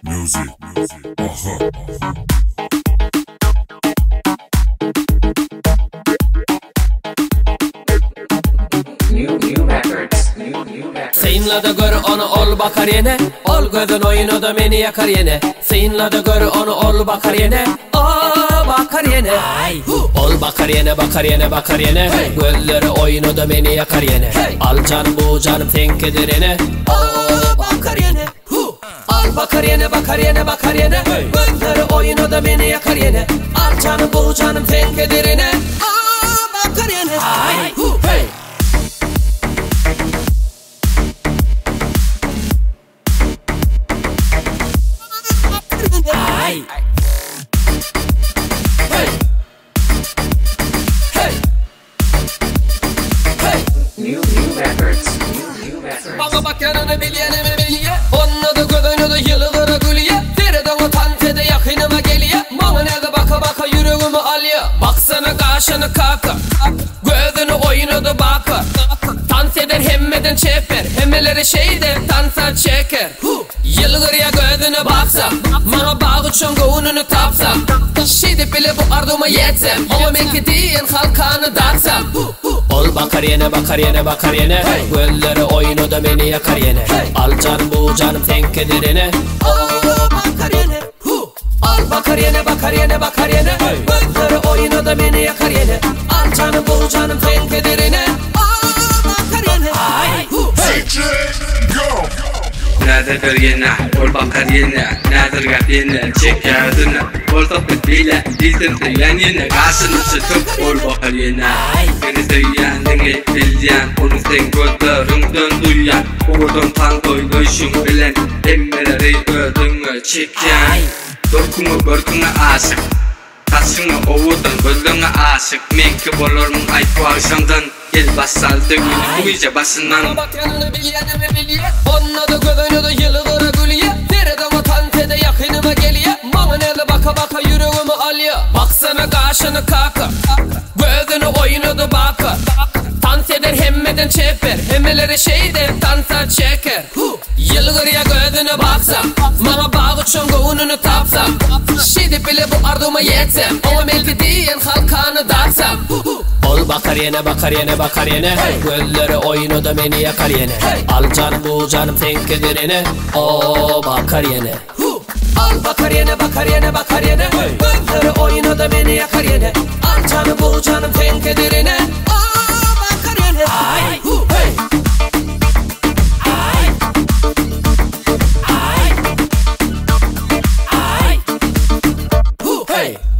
Music. Aha. New new records. New new records. Synla-da gör ony ol bakar ýene Ol gözün oýnada meni ýakar ýene Synla-da gör ony ol bakar ýene O bakar ýene Ol bakar ýene bakar ýene bakar ýene Gözleri oýnada meni ýakar ýene Al janym bu janym seňkidir ene O bakar ýene Al bakar ýene bakar ýene bakar ýene Gözleri oýnada meni ýakar ýene Al janym bu janym seňkidir ene O bakar ýene Hey! Hey! Hey! Hey! Hey! New new records. New new records. Maňa bakýanyny bilýänimi bilýä Onda-da gözüne-de ýylgyra gülýä Seredeňe tans ede ýakynyma gelýä Maňa näde baka-baka ýüregimi alýa Baksana gaşyny kaka Gözüni oýnady baka Tans eder hemmeden çeper Hemmeleri şeýder tansa çeker Ýylgyrýa gözüne baksa Maňa bag uçan göwnüni tapsa Şeýdip bile bu arzuwma ýetsem Oňa meňki diýen halkany daksam Ol bakar ýene bakar ýene bakar ýene Gözleri oýnada meni ýakar ýene Al janym bu janym seňkidir ene O bakar ýene Al bakar ýene bakar ýene bakar ýene Gözleri oýnada meni ýakar ýene Al janym bu janym seňkidir ene O bakar ýene DJ Go. Näder bir ýene, ol bakar ýene, Näder gep ýene, çekýär özüne. Bolsak biz beýle, diýsem söýýän ýene, Gaşyny çytyp, ol bakar ýene. Meni söýýändiňi bilýän, Ony seň gözleriňden duýýan. Owadan tans oýnaýşyň bilen, Hemmeleri özüňe çekýän. Durkuňa, görküňe aşyk, Saçyňa owadan, gözleňe aşyk. Meňki bolarmyň aýt bu agşamdan, Gel başlaly söýgini bu gije başyndan. Maňa bakýanyny bilýänimi bilýä Onda-da gözüne-de ýylgyra gülýä Seredeňe tans ede ýakynyma gelýä Maňa näde baka-baka ýüregimi alýa Baksana gaşyny kaka Gözüni oýnady baka Tans eder hemmeden çeper Hemmeleri şeýder tansa çeker Ýylgyrýa gözüne baksa Maňa bag uçan göwnüni tapsa Şeýdip bile bu arzuwma ýetsem Oňa meňki diýen halkany daksam Ol bakar ýene bakar ýene bakar ýene Gözleri oýnada meni ýakar ýene Al janym bu janym seňkidir ene O bakar ýene Al bakar ýene bakar ýene bakar ýene Gözleri oýnada meni ýakar ýene Al janym bu janym seňkidir ene O bakar ýene Hey! Hey!